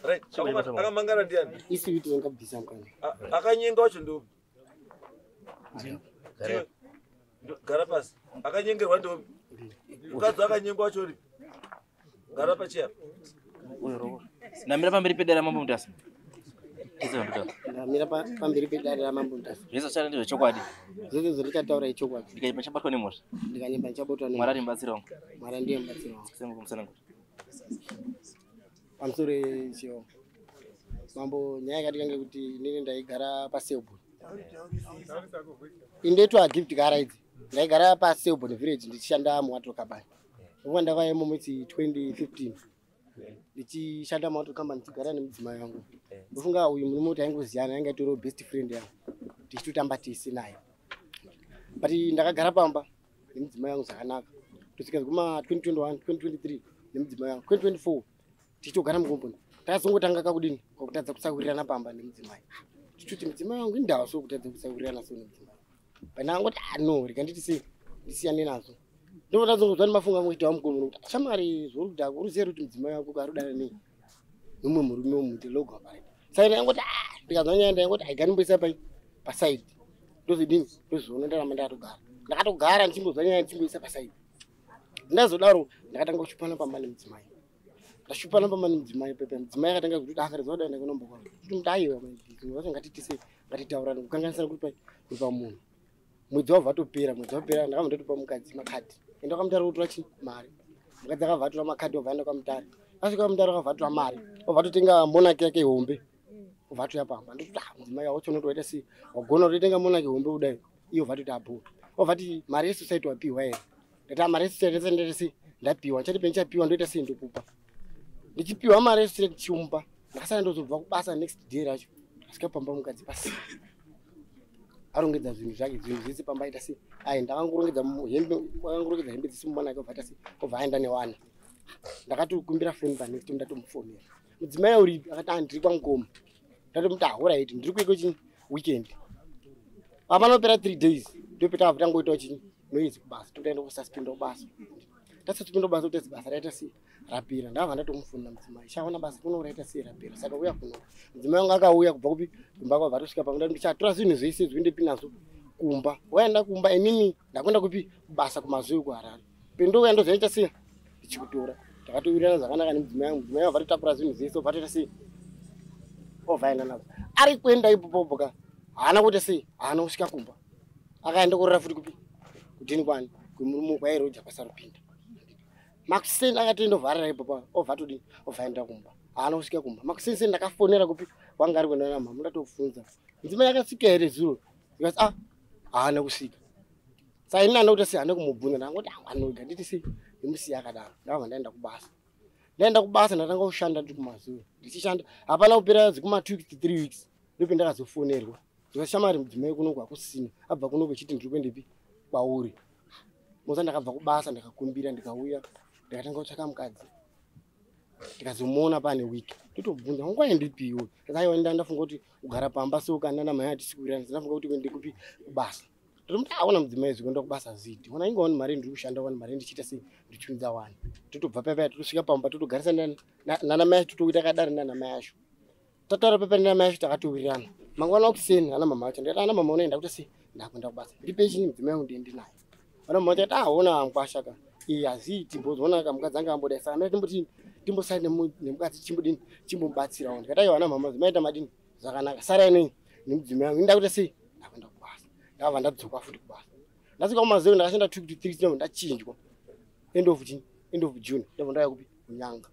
Right, akamangara ndiani? Isiwiti wangabvisa mukana. Akanyenga wacho ndopi? Gara pasi. Akanyengerwa ndopi? Mukadzi akanyengwa wacho uri? Gara pacheya. Namira pamberi pedare raMambo Mutasa. Ndamira pamberi pedare raMambo Mutasa. Zvese zvichara ndezvechokwadi. Zvese zvandichataura ichokwadi. Ndikanyemba ndichabatwa nemhosva. Ndikanyemba ndichabatwa nemhosva. Mwari ari mubatsiri wangu. Mwari ndiye mubatsiri wangu. Sengu. Pamusoro chiyo. Mambo, nyaya yakatika ngekuti inini ndaigara paSelborne. Indoitwa Gift Garaidzi. Ndaigara paSelborne village ndichishanda muWatro Company. Nguva ndakauya imomo it's 2015. Ndichishanda muWatro Company ndichigara nemudzimai wangu. Ndofunga uyu murume kuti aingoziyana, ainge atoriwo best friend yangu. Tichitotamba tese naye. But ndakagara pamba nemudzimai wangu zvakanaka. Tosvika kuma 2021, 2023 nemudzimai wangu. 2024 tichitogara mukomboni. Takazongotanga kakudini kwakutadza kusawirirana pamba nemudzimai. Tichiti mudzimai wangu indawa so kutadza kusawirirana so nemudzimai. But ndakangoti ah no, rega nditi sei ndisiyane nazvo. Ndobva ndazongozwa nemafungo angu kuita wamukomo kuti shamwari zvauri kuita uruziva kuti mudzimai wako arikudana nei nomumwe murume wemuti logo apareta. Saka ndakangoti ah, ndikazwa nyaya ndaingoti aiga ndimboisa pai paside. Ndozodini ndozoona ndaramba ndakatogara. Ndakatogara ndichimbozwa nyaya ndichimboisa paside. Ndazodaro ndakatanga kuchupana pamba nemudzimai. Ndashupana pamba nemudzimai pepe. Mudzimai akatanga kuti akaridza kudai ndakunombo kwangu. Kuti muti aiwa maidhi vacho ngatitise ngatitaurane kukanganisana kuri pai kuri pamunhu. Mwedzi wabva watopera, mwedzi wapera ndakabva ndatopa mukadzi makadhi. Enda kwaMutare kutora chi mari. Mukadzi akabva atora makadhi obva aenda kwaMutare. Asvika kwaMutare akabva atora mari. Obva atotenga monaki yake hombe. Obva atouya pamba. Ndototi ah mudzimai wacho unotoita sei? Wagona kutotenga monaki hombe kudai. Iye obva atoti abho. Obva ati mari yesociety wapiwa here? Ndati ah mari yesociety ndaita sei? Ndapiwa. Ndichati pendichapiwa ndoita sei ndokupa. Ndichipiwa mari yesociety ndichimupa. Ndakasara ndozobva kubasa next day racho. Asvika pamba mukadzi pasina. Arongedza zvinhu zvake, zvinhu zvese pamba aita sei? Ai ndakangorongedza hembe, akangorongedza hembe dzese mumwana wake obva aita sei? Obva aenda newana. Ndakatokumbira foni pa next ndatomufonera. Mudzimai uripi? Akati ah ndiri kwaMukoma. Ndatomuti ah alright ndiri kuiko chi weekend. Apanopera 3 days ndopeta tangoitawo chi noise kubasa totaenda kususpenda kubasa. Tasuspenda kubasa kuti basa raita sei? Rapera. Ndakabva ndatomufonera mudzimai. Chaona basa kuno raita sei rapera. Saka uya kuno. Mudzimai wangu akauya kubva kupi? Kumba kwabva atosvika pamba ndati ndichatora zvinhu zvese zviende nazvo kumba. Waenda kumba inini ndakuenda kupi? Kubasa kumazuva kuHarare. Pendouya ndozoita sei? Ndichikutora. Takatowirirana zvakanaka nemudzimai wangu. Mudzimai wangu atotakura zvinhu zvese obva atoita sei? Obva aenda nazvo. Ari kuenda ipopo ka. Haana kuita sei? Haana kusvika kumba. Akaenda kurara futi kupi? Kudini kwani? Kwemurume kwairoja kwasarupinda. Makuseni akatoenda ovharira ipopo obva atodini? Obva aenda kumba. Haana kusvika kumba. Makuseni ndakafonera kupi? Wanga ari kuenda namama ndatofunza. Mudzimai akasvika here zuro? Ndikati ah haana kusvika. Saka ini ndanda kuti sei haana kumubvunza ndangoti ah anoga nditi sei ndimusiye akadaro. Ndakabva ndaenda kubasa. Ndaenda kubasa ndatanga kushanda ndiri kumazuva. Ndichishanda hapana kupera dzikuma 2 to 3 weeks. Ndipo ndakazofonerwa. Ndikati shamwari mudzimai kuno hakusina. Abva kuno kuchiti ndiri kuendepi kwauri. Musa ndakabva kubasa ndakakumbira ndikauya ndikatanga kutsvaka mukadzi. Ndikazomuona pane week. Ndotobvunza wangu waendepi iwe? Ndikati aiwa ndafunga kuti kugara pamba so kana namai hatisi kuwirirana. Ndafunga kuti kuende kupi kubasa. Ndotomuti aona mudzimai zvikuenda kubasa zidi. Ona inga wani mari ndiri kushanda wani mari ndichiita sei ndichiunza wani. Totobva paya paya totosvika pamba totogarisa nana mai acho totoita kadare nana mai acho. Tataura pepa nana mai acho takatowirirana. Mangwana kuseni ana mama acho ndikati ana mama unoenda kuti sei ndakuenda kubasa. Ndipe chinyi mudzimai wangu ndiende naye. Ana mama acho ah ona mkwasha ka. Iye hazviiti mbozoona ka mukadzi anga ambodai saka ndati timboti timbosai nemukadzi chimbodini chimbomubatsirawo. Ndikati aiwa ana mama maita madini zvakanaka sarai nei nemudzimai wangu ndakuita sei ndakuenda kubasa. Ndakabva ndadzoka futi kubasa. Ndasvika kumazewe ndakashanda 2 to 3 ndabva ndachinjwa. End of June, end of June ndabva ndauya kupi kuNyanga.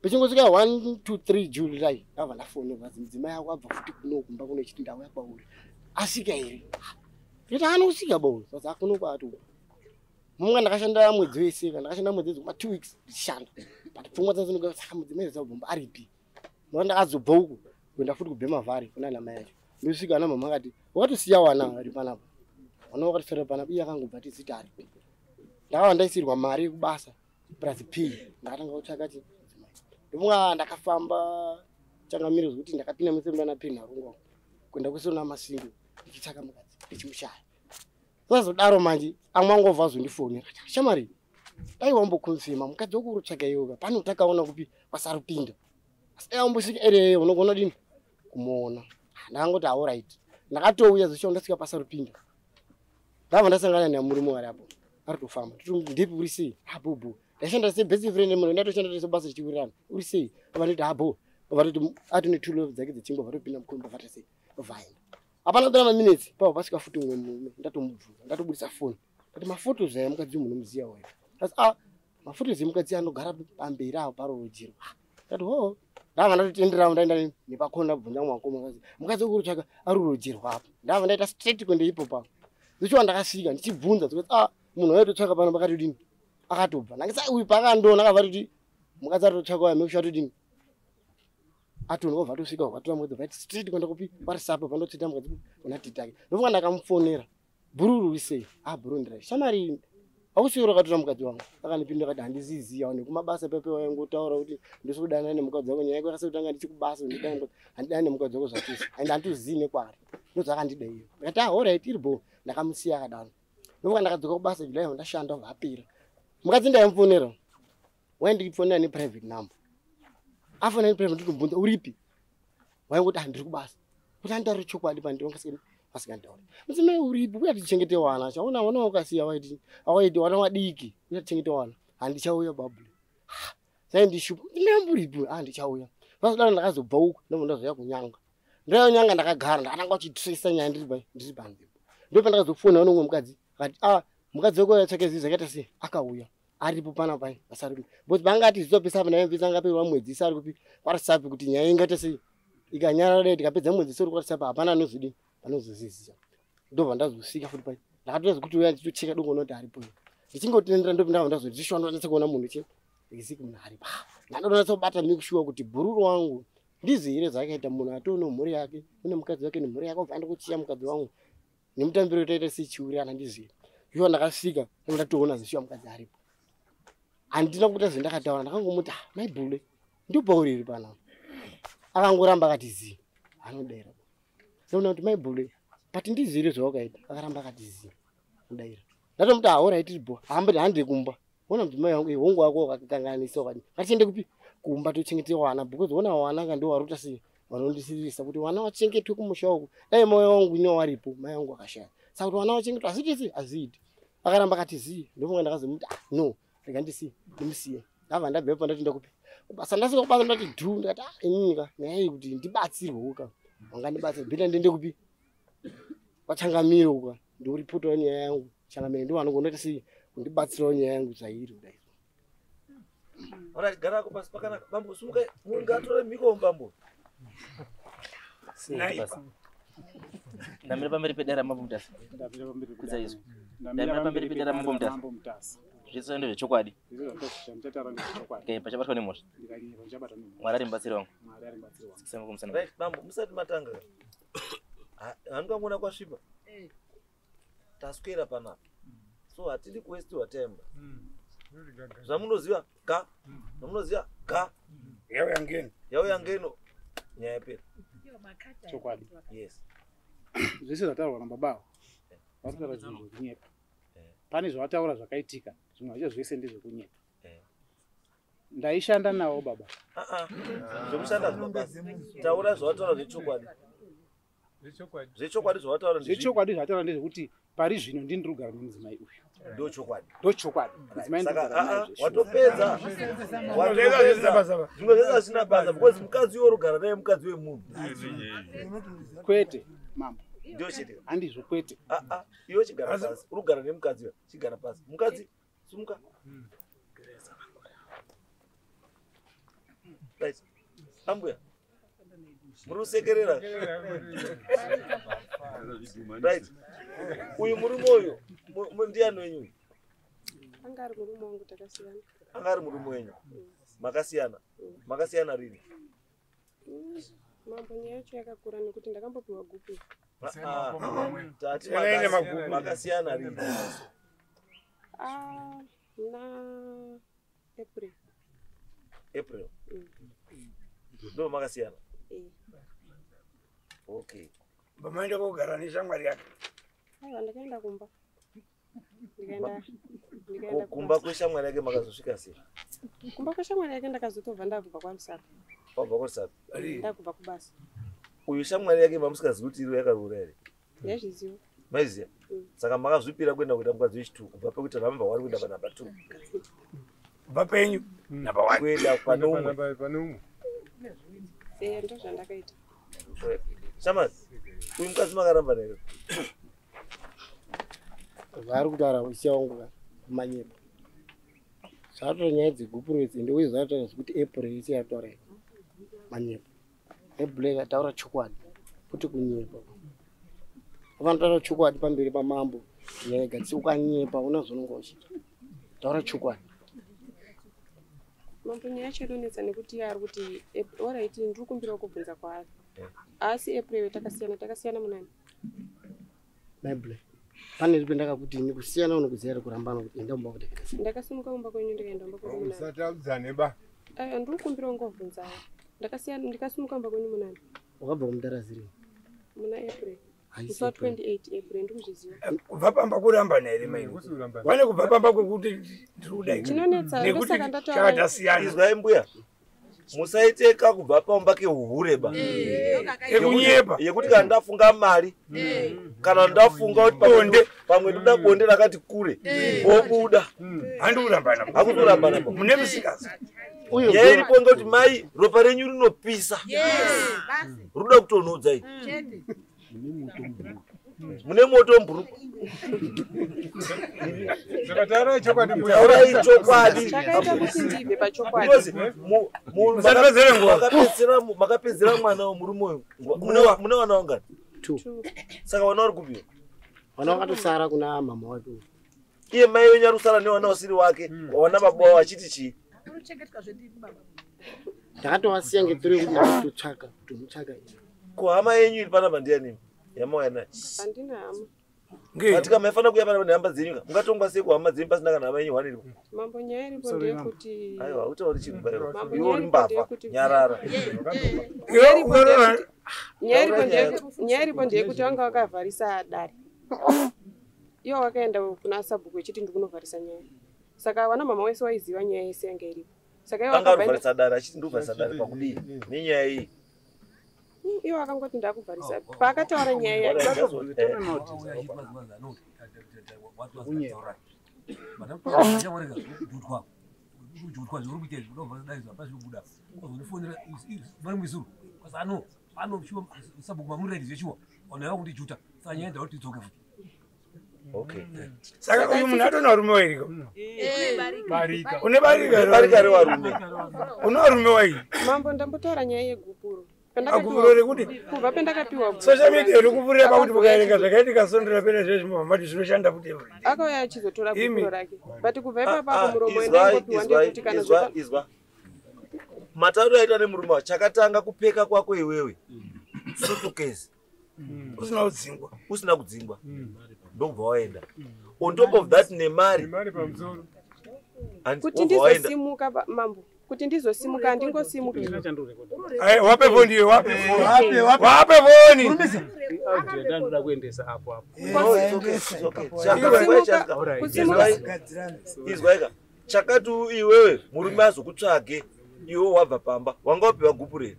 Pechingosvika 1 2 3 July ndabva ndafonerwa kuti mudzimai wako abva futi kuno kumba kuno chiti ndauya kwauri. Asvika here? Ndikati haana kusvika bo. Saka kuno kwaatobva. Munga ndakashanda mwedzi wese, ndakashanda mwedzi wese kuma 2 weeks ndichishanda. But pfungwa dzangu dzinonga saka mudzimai dzabva aripi. Ndobva ndakazobva uku kuenda futi kuBhemavhari kuna ana mai acho. Ndosvika ana mama akati wakatosiya wana ari panapa. Wana wakatosiya panapa iye akangobva tiziti aripi. Ndakabva ndaisirwa mari yekubasa plus P. Ndakatanga kutsvaka chi ndofunga ndakafamba changamire zvekuti ndakapinda mese muna Penharungwa kuenda kwese kuna Masingo ndichitsvaka mukadzi ndichimushaya. Zvazodaro manje amwe angobva azondifonera shamwari Dai wambokonfirma mukadzi wako uri kutsvaga iwe pano takaona kupi kwasarupinda. Asi dai wambosvika ere unogona dini kumuona. Ndakangoti alright. Ndakatouya zvicho ndasvika pasarupinda. Ndabva ndasangana nemurume wari apo. Ari kufamba. Ndipi uri sei? Abubu. Ndashanda sebest friend munhu ndatoshanda tese basa tichiwirirana. Uri sei? Vanoti abo. Vanoti atone two love dzake dzechingwa vatopinda mukomba vata sei? Vaenda. Hapana kupera maminutes papo pasvika futi umwe murume ndatomubvunza ndatobudisa foni. Ndati mafotos aya mukadzi munomuziya wewe. Asi mafotos emukadzi anogara pamberi apo parojero. Ndati ho. Ndabva ndatotendera ndaenda nepakona bvunza mwakoma mukadzi. Mukadzi uri kutsvaka ari kurojerwa apo. Ndabva ndaita straight kuenda ipo papo. Ndichiwa ndakasvika ndichibvunza kuti munhu waitotsvaka pano pakatodini akatobva. Ndangisa uyu pakandiona akabva atoti mukadzi atotsvaka uya make sure atodini. Atoni atosvika vatora mukadzi vaiti straight kuenda kupi parisapo pandotsveta mukadzi kuna titake. Ndofunga ndakamufonera. Bhururu uri sei? Bhururu ndirai. Shamari hausiwo wakatora mukadzi wangu. Akandipindura akati handiziziya nekumabasa pepe waingotaura kuti ndisi kudanana nemukadzi wako nyaya yako yakasakutanga ndichikubasa handidani nemukadzi wako zvachose. And handitozii nekwaari. Ndozvaakandida iyo. Ndakati alright iri bho. Ndakamusiya akadaro. Ndofunga ndakadzoka kubasa July ndashanda vapera. Mukadzi ndaimufonera. Waindifonera neprivate number. Afona neprivate ndikubvunza uripi? Waingoti handiri kubasa. Kuti anditaure chokwadi pandiri vasingandauri. Mudzimai uripi? Uya tichengete wana. Chaona wana wakasiya waiti awaiti wana wadiki. Uya tichengete wana. Handichauya babule. Saindishupa. Mudzimai uripi? Handichauya. Vasodaro ndakazobva uko ndobva ndazouya kunyanga. Ndauya kunyanga ndakagara ndakatanga kuchitresa nyaya ndiri panzvimbo. Ndopandakazofona neumwe mukadzi akati mukadzi wako yatsvake zvinhu zvakaita sei? Akauya. Aripo panapa pasari. Because vangati zvisopesa pana mvisa angaperwa mwedzi isari kupi kwarisapi kuti nyaya ingaite sei? Ikanyarara dai tikapedza mwedzi isori kwarisapi hapana anozvidini anozoziziya. Ndobva ndazosvika futi pai. Ndakatoza kuti uya ndichitocheka dongo noti aripo. Ndichingotendera ndopinda ndazozvishwa ndonatsa kuona munhu che. Ndikisiki munhu aripo. Ndandonatsa kubata make sure kuti bhururu wangu ndizvo here zvakaita munhu atoona mhuri yake, une mukadzi wake nemhuri yake obva andokuchiya mukadzi wangu. Nemutambiro taita sechiwirirana ndizvo. Iwo ndakasvika ndatoona zvishuwa mukadzi aripo. Handina kuita zvendakataura ndakangomuti mai bhule ndopauri iri panapa. Akangoramba akati zii anodaira. Ndinoona kuti mai bhule but ndizire zvawakaita akaramba akati zii anodaira. Ndatomuti alright iri bho hamboti hande kumba. Ona mudzimai wangu hongu wako wakakanganisa wakadini. Ngatiende kupi kumba tochengete wana because ona wana ka ndo waruta sei vanondisiririsa kuti wana wachengetwe kumusha uku. Dai moyo wangu ine waripo mai wangu akashaya. Saka kuti wana wachengetwe asi tese azviiti. Akaramba akati zii ndofunga ndakazomuti no rega ndisiye ndimusiye. Ndabva ndabvepo ndati ndakupi kubasa ndasvika kubasa ndati dhu ndikati inini ka nyaya iyi kuti ndibatsirwewo ka wangandibatsira bhita ndiende kupi kwachangamire uka ndoripotawo nyaya yangu changamire ndo vanogona kuti sei kundibatsirawo nyaya yangu zvairi kudai. Alright, gara ako pasi pakanaka. Bambo sumukai mungatore mhiko bambo. Ndamira pamberi pedare ramambo Mutasa. Kudza izwi. Ndamira pamberi pedare ramambo Mutasa. Zvese ndezvechokwadi. Pachabatwa nemhosva. Mwari ari mubatsiri wangu. Right, bambo musati matanga. Handikangoona kwasviba. Taswera panapa. So hatidi kuwaste time. Zvamunoziva ga. Zvamunoziva ga. Yauya ngeno. Yauya ngeno. Nyaya yapera. Chokwadi. Yes. Zvese zvataurwa nababa avo varikutaura zvinhu zvekunyepa. Pane zvavataura zvakaitika, zvimwe zvacho zvese ndezvekunyepa. Ndaishanda navo baba. Zvekushanda zvabasa. Taura zvavataura zvechokwadi. Zvechokwadi zvavataura zvechokwadi zvavataura ndezvekuti pari zvino ndini ndiri kugara nemudzimai uyu. Ndochokwadi. Ndochokwadi. Mudzimai ndiri kugara naye zveshuwa. Watopedza. Watopedza. Zvimwe zvese hazvina basa because mukadzi uyo urikugara naye mukadzi wemunhu. Kwete mambo. Ndio chete. Handizvo kwete. Iwe chigara pasi. Uri kugara nemukadzi uyo. Chigara pasi. Mukadzi sumuka. Right. Ambuya. Muri kusekerera. Right. Uyu murume uyu ndiani wenyu uyu? Anga ari murume wangu takasiyana. Anga ari murume wenyu. Makasiyana. Makasiyana rini? Mambo nyaya yacho yakakura nekuti ndakambopiwa gupu. Tati makasiyana rini? Na April. April. Ndo makasiyana. Okay. Bamaenda kogara neshamwari yake. Aiwa ndakaenda kumba. Ndikaenda Kumba kweshamwari yake makazosvika sei? Kumba kweshamwari yake ndakazotobva ndakubva kwaRusape. Wabva kwaRusape? Ndakubva kubasa. Uyu shamwari yake mamusikazivi kuti iro yakaroora here? Ndaizviziva. Maiziva? Saka makazvipira kuenda kuita mukadzi wechi2 kubva pekuita number 1 kuenda panumber 2. Kubva penyu number 1 kuenda pane umwe. Ndozvandakaita. Shamwari, uyu mukadzi makaramba naye. Zvaari kutaura isiya wangu manyepo. Zvatotora nyaya dzegupuro idzi ende uye zvatotaura zvekuti April isi yataura manyepo. April ataura chokwadi kuti kunyepa. Vanotaura chokwadi pamberi pamambo nyaya gatsi ukanyepa unazononga uchiita. Taura chokwadi. Mambo nyaya yacho inonetsa nekuti iye ari kuti alright ndiri kumbirawo kubvunza kwaari. Asi April takasiyana munani. Bible. Pane ripi ndakakuti ini kusiyana unokuziva here kurambana kuti enda kumba kuti ndakasimuka kumba kwenyu ndikaenda kumba kwenyu munani. Usataudzane ba. Aiwa ndiri kukumbirawo ngovhunzawo. Ndakasiyana ndikasimuka kumba kwenyu munani. Wakabva kumudaraziri? Muna April. Musi wa 28 April ndikuzviziva. Kubva pamba kurambana here mai? Wane kubva pamba kwekuti ndiri kudai. Chinonetsa ndosaka ndataura. Chakasiyana. Izwai mbuya. Musaiteka kubva pamba kehuhure ba. Yekunyepa. Yekuti kana ndafunga mari, kana ndafunga kuti pamwe ndoda bonde rakati kure, wobuda. Handi kurambana. Hakutorambana. Mune musikazi. Nyaya iripo ngekuti mai ropa renyu rinopisa. Ruda kutonhodza iyi. Mune moto mubhuruku. Saka taurai chokwadi mbuya. Taurai chokwadi. Chakaita kuti ndibve pachokwadi. Musatipedzere nguva. Makapedzera mwana wemurume uyu. Mune vana vangani? 2. Saka vana vari kupiwa? Vana vakatosara kuna mama wake. Iye mai wenyu ari kusara nevana vasiri wake, vana baba wavo achiti chii? Ndakatovasiya ngeturi yekuti ndakatotsvaka kuti mutsvaka ini. Ko hama yenyu iri panapa ndiyani? Yamauya naye. Handina hama. Katika maifanira kuuya panapa nehama dzenyu ka. Mungatongwa sei kuhama dzenyu pasina kana hama yenyu hwani iripo? Mambo nyaya iripo ndeyekuti Aiwa, utauri chinhu paiwa. Mambo Iwe nyaya uri iripo mbavha. ndeyekuti Nyarara. Nyaya iripo ndeyekuti vanga vakavharisa dare. Ivo vakaenda kuna sabhuku vechiti ndikunovharisa nyaya. Saka vana mama wese waiziva nyaya yese yanga iripo. Saka ivo Anga arikuvharisa dare achiti ndikuvharisa dare pakudii? Nenyaya iyi. Ivo vakangoti ndakuvharisa. Paakataura nyaya yake. Okay. Saka uyu munhu atona varume wairiko? Une barika. Barika revarume. Une varume wairi. Mambo ndambotaura nyaya yegupuro. Gupuro rekuti kubva pendakapiwa social media iri kupfuurira pakuti mukaerenga zvakaitika svondo rapera zvezvi mati zvinoshanda futi every day. Akauya achizotora gupuro rake. But kubva ipapo apo muromo Izwai, wendangopiwa izwai, ndeyekuti kana izwa, izwa. Matauro aitwa nemurume wacho chakatanga kupfeka kwako iwewe. Sutukezi. Usina kudzingwa. Usina kudzingwa. Ndokubva waenda. On top of that nemari. Nemari pamusoro. Kuti ndizosimuka mambo. Kuti ndizosimuka handingosimuki. Ai wape foni iwe wape. Wape foni. Ndoda kuendesa apo apo. Izwaika. Chakati iwewe murume azokutsvage iwe wabva pamba wanga wapiwa gupuro here?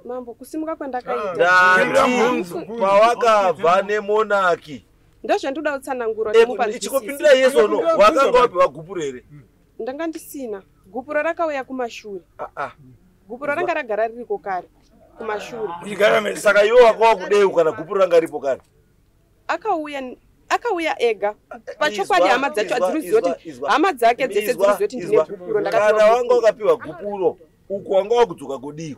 Mambo kusimuka kwandakaita. Ndati pawakabva nemonaki. Ndozvandoda kutsanangura kuti mupanzwisise. Ichikopindira yeso no wakanga wapiwa gupuro here? Ndanga ndisina. Gupuro rakauya kumashure. Gupuro ranga ragara ririko kare kumashure. Saka iwe waka wakudei kana gupuro ranga ripo kare? Akauya ega. Pachokwadi hama dzacho adziriziva kuti hama dzake dzese dziriziva kuti ndine gupuro. Kana wanga wakapiwa gupuro uku wanga wakudzoka kudii?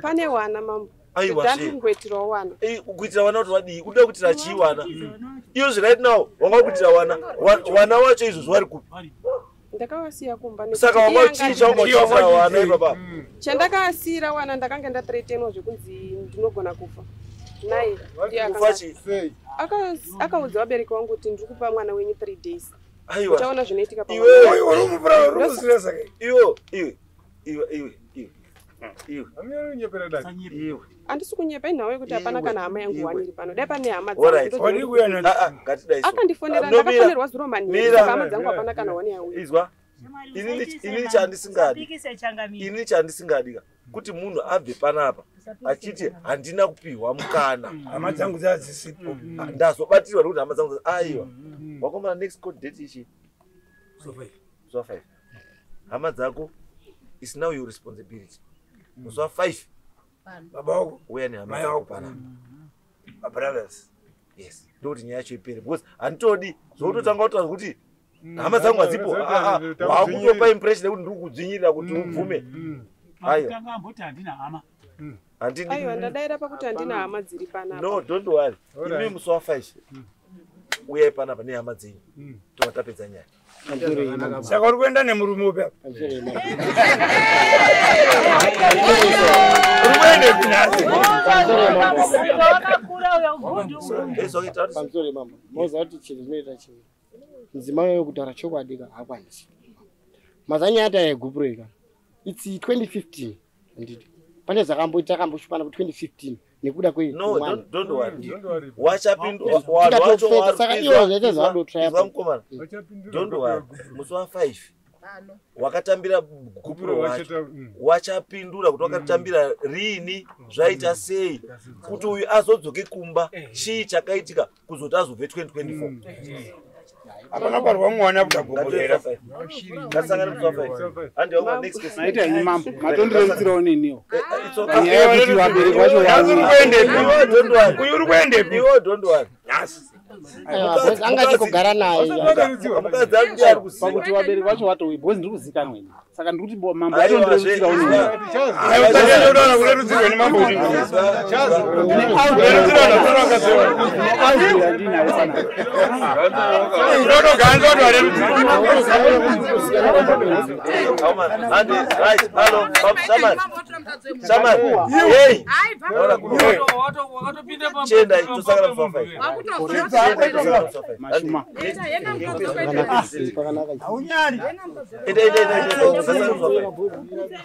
Pane wana mambo. Aiwa Ndandi kungoitirawo wana. Kuitira wana kuti wadii? Unoda kuitira chii wana? Iyozvi right now wanga kuitira wana. Wana wacho izvozvo vari kupi? Ndakavasiya kumba. Saka wanga chii chaunga uchiitira wana ipapa? Chandakasiyira wana ndakanga ndathreatenwa zvekunzi ndinogona kufa. Naye ndiye Kufa chii? Akaudza vabereki vangu kuti ndiri kupa mwana wenyu 3 days. Aiwa. Uchaona zvinoitika Iwe uri mupura uri kusiresa kai. Iwe iwe iwe iwe iwe. Iwe. Amira unyepera dai. Iwe. Handisi kunyepa, inhau yekuti hapana Iwe. kana hama yangu Iwe. wani iri pano. Dai pane hama Alright. dzangu. Wadi kuya na Ah, ah, ngatidai so. Akandifonera, Ah, no, mira. ndakafonerwa zuro manheru, Mira. saka hama dzangu hapana kana wani yauya. Izwa. Inini chandisingadi. Inini chandisingadi ka kuti munhu abve panapa achiti handina kupihwa mukana. Hama dzangu dzadzisipo. Ah, ndazobatirwa nekuti hama dzangu aiwa. Wakomana, next court date ichi musi wa 5. Hama dzako is now your responsibility. Musi wa 5 Baba wako, uya nehama mai dzako wako, panapa. mabrothers. Yes, ndokuti nyaya yacho ipere, because handitodi zvokutotanga kutaura kuti hama dzangu hadzipo. Ah, ah, wakutopa impression yekuti ndiri kudzvinyirira kuti ubvume. Aiwa. Tanga amboti handina hama. Handidi. Aiwa, ndadaira pakuti handina hama dziri panapa. No, don't worry. Alright. Imi musi wa 5 uyai panapa nehama dzenyu, tobva tapedza nyaya. Saka uri kuenda nemurume upi apa? Uri kuendepi nhasi? Yes, okay, taura. Pamusoro mambo, moziva kuti chinhu chinoita chinhu mudzimai uyo kutaura chokwadi ka hakwanisi. Mazanyaya ata yegupuro ika, its 2015, handiti? Pane zvakamboita akamboshupana ku2015 nekuda No, kwemwana. don't worry. Don't worry. Wachapindwa vanhu vacho. Tikatofeta, saka ivo zvese zvavadotraya. Izwa mukomana, Vachapindura don't gupuro worry. gupuro. Musi wa 5 wakatambira gupuro wacho, Wachata. wachapindura kuti wakatambira riini, zvaita sei kuti uyu azodzoke kumba, chii chakaitika kuzoti azobve 2024. Hapana parwa mwana kutagomborera. Ngatisangane musi wa 5. Handi wangu, next case. Maita henyu mambo, matondirerutsirawo neniwo. It's okay. Nyaya yekuti vabereki vacho Nhasi uri vauya. kuendepi? Iwe, don't worry. Uyu uri kuendepi? Iwe, don't worry. Nhasi. Angati kugara naye. Mukadzi ari ndiye ari kuziva. Pakuti vabereki vacho vatouya, because ndiri kuzikanwa ini. Saka ndiri kuti mambo Aiwa, atondirerutsirawo neniwo. Aiwa, usanyanya kutaura kurerutsirwa nemambo kuti. Kurerutsirwa nakutaura wakaziva. Ndine audio yandinayo panapa. Unotoganza kuti warerutsirwa. Handi, right, hello, Shaman. Shaman. Hey. Naona Chienda, tosangana musi wa 5. Chienda, tosangana musi wa 5. Mashuma. Pakanaka. Haunyari. Enda, enda, enda, enda. Tosangana musi wa 5.